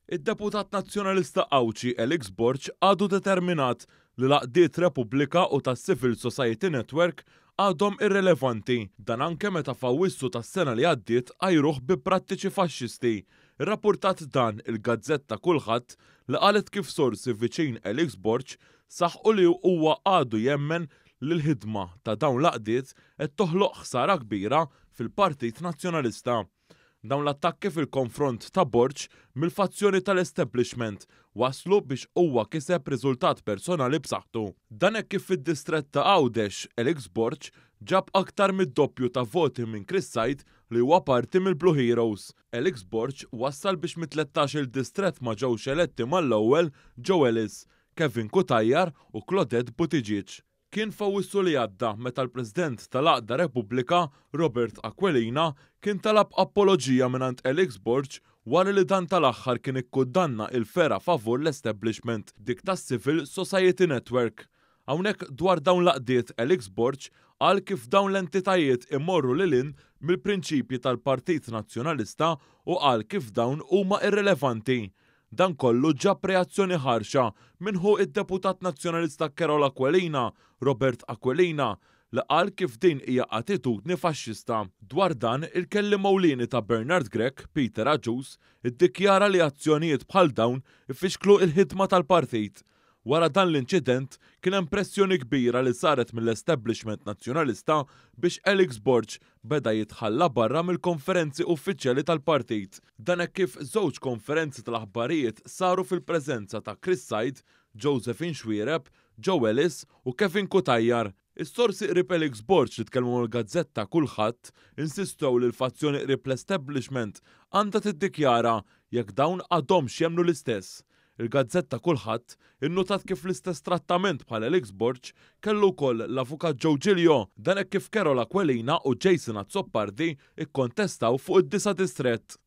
Id-deputat Nazzjonalista Għawdxi Alex Borg għadu determinat li l-għaqdiet Repubblika u tas-Civil Society Network għadhom irrelevanti. Dan anke meta f'Awwissu tas-sena li għaddiet għajruh bi prattiċi faxxisti. Irrappurtat dan il-gazzetta Kullħadd li qalet kif sorsi viċin Alex Borg saħqu li huwa għadu jemmen li l-ħidma ta' dawn l-għaqdiet qed toħloq ħsara kbira fil-Partit Nazzjonalista. Dawn l-attakki fil-konfront ta' Borg mill-fazzjoni tal-establishment wasslu biex huwa kiseb riżultat personali b'saħħtu. Dan hekk kif fid-distrett ta' Għawdex, Alex Borg ġab aktar mid-doppju ta' voti minn Chris Said li huwa parti mill-Blue Heroes. Alex Borg wassal biex mit-tlettax-il distrett ma ġewx eletti mal-ewwel Joe Ellis, Kevin Cutajar u Claudette Buttigieg. Kien f'Awwissu li għadda meta l-President tal-Għaqda Repubblika, Robert Aquilina, kien talab apoloġija mingħand Alex Borg wara li dan tal-aħħar kien ikkundanna il-fergħa favur l-establishment, dik tas-Civil Society Network. Hawnhekk dwar dawn l-għaqdiet Alex Borg qal kif dawn l-entitajiet imorru lil hinn mill-prinċipji tal-Partit Nazzjonalista u qal kif dawn huma irrelevanti. Dan kollu ġab reazzjoni ħarxa minn ħu id-Deputat Nazzjonalista Karol Aquilina, Robert Aquilina, li qal kif din hija attitudni faxxista. Dwar dan, il-kelliem ewlieni ta' Bernard Grech, Peter Agius, iddikjara li azzjonijiet bħal dawn ifixklu l-ħidma tal-partit. Wara dan l-inċident, kien hemm pressjoni kbira li saret mill-establishment Nazzjonalista biex Alex Borg beda jitħalla barra mill-konferenzi uffiċjali tal-partit. Dan hekk kif żewġ konferenzi tal-aħbarijiet saru fil-preżenza ta' Chris Said, Josephine Xuereb, Joe Ellis u Kevin Cutajar. Is-sorsi qrib Alex Borg li tkellmu mal-gazzetta Kullħadd insistew li l-fazzjoni qrib l-establishment għandha tiddikjara jekk dawn għadhomx jemmnu l-istess. Il-gazzetta Kullħadd innutat kif l-istess trattament bħal Alex Borg kellu wkoll l-Avukat Joe Giglio, dan hekk kif Karol Aquilina u Jason Azzopardi kkontestaw fuq id-disa' distrett.